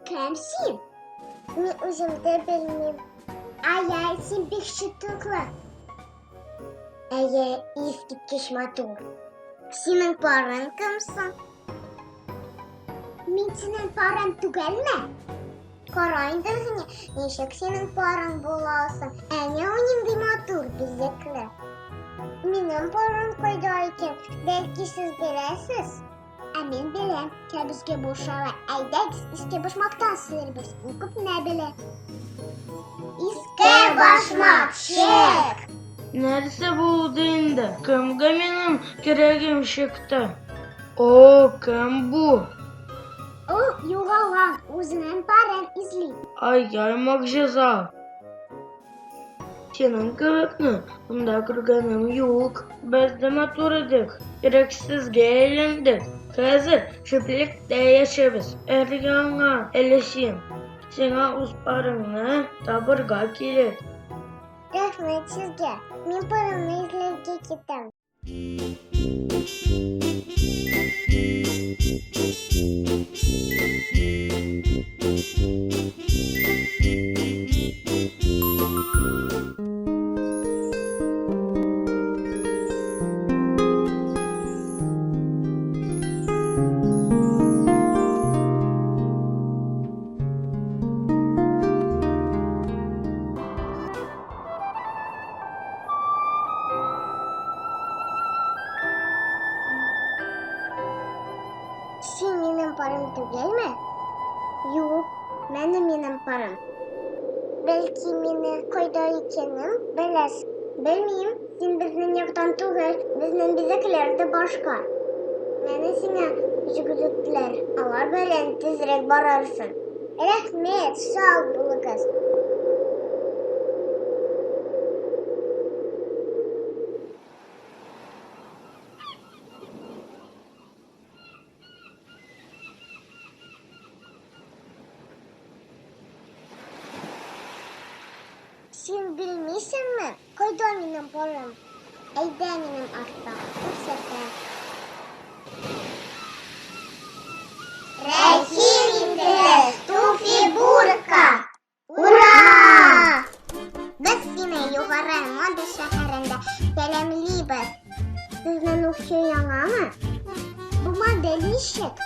Кем син? Мин үзем дә белмим. Ай-яй, син бик чытыклы. Әйе, искиткеч матур. Синең парың кем соң? Мин синең парың түгелме? Кара инде үзеңә, ничек синең парың була алсын? Әнә ул нинди матур, бизәкле. Минем парым кайда икән? Бәлки сез беләсез? Ә мин беләм, кәбезгә бушала. Әйдәгез, иске башмактан сыйрбыз. Ул күп нә белә. Иске башмак, чек! Нәрсә булды инде? Кемгә минем кирәгем чыкты? О, кем бу? Ул югалган, үзенең парын эзли. Ай-яй, могҗиза! Синең кебекне монда күргәнем юк. Без дә матур идек, кирәксезгә әйләндек. Хәзер чүплектә яшибез. Өр-яңа әле син. Сиңа үз парыңны табырга кирәк. Рәхмәт сезгә. Мин парымны эзләргә китәм. Син минем парым түгелме? Юк, мәне минем парым. Бәлки мине кайда икәнем беләсең. Белмим, син безнең яктан түгел, безнең бизәкләр дә башка. Мәне сиңа җегетләр, алар белән тизрәк барырсың. Рәхмәт, сау булыгыз. Син белмисеңме, кайда минем парым? Әйдә минем арттан, күрсәтәм. Рәхим итегез, Туфибурка! Ура! Без сине югары мода шәһәрендә сәламлибез. Сезнең укчы яңамы? Бу модель ничек?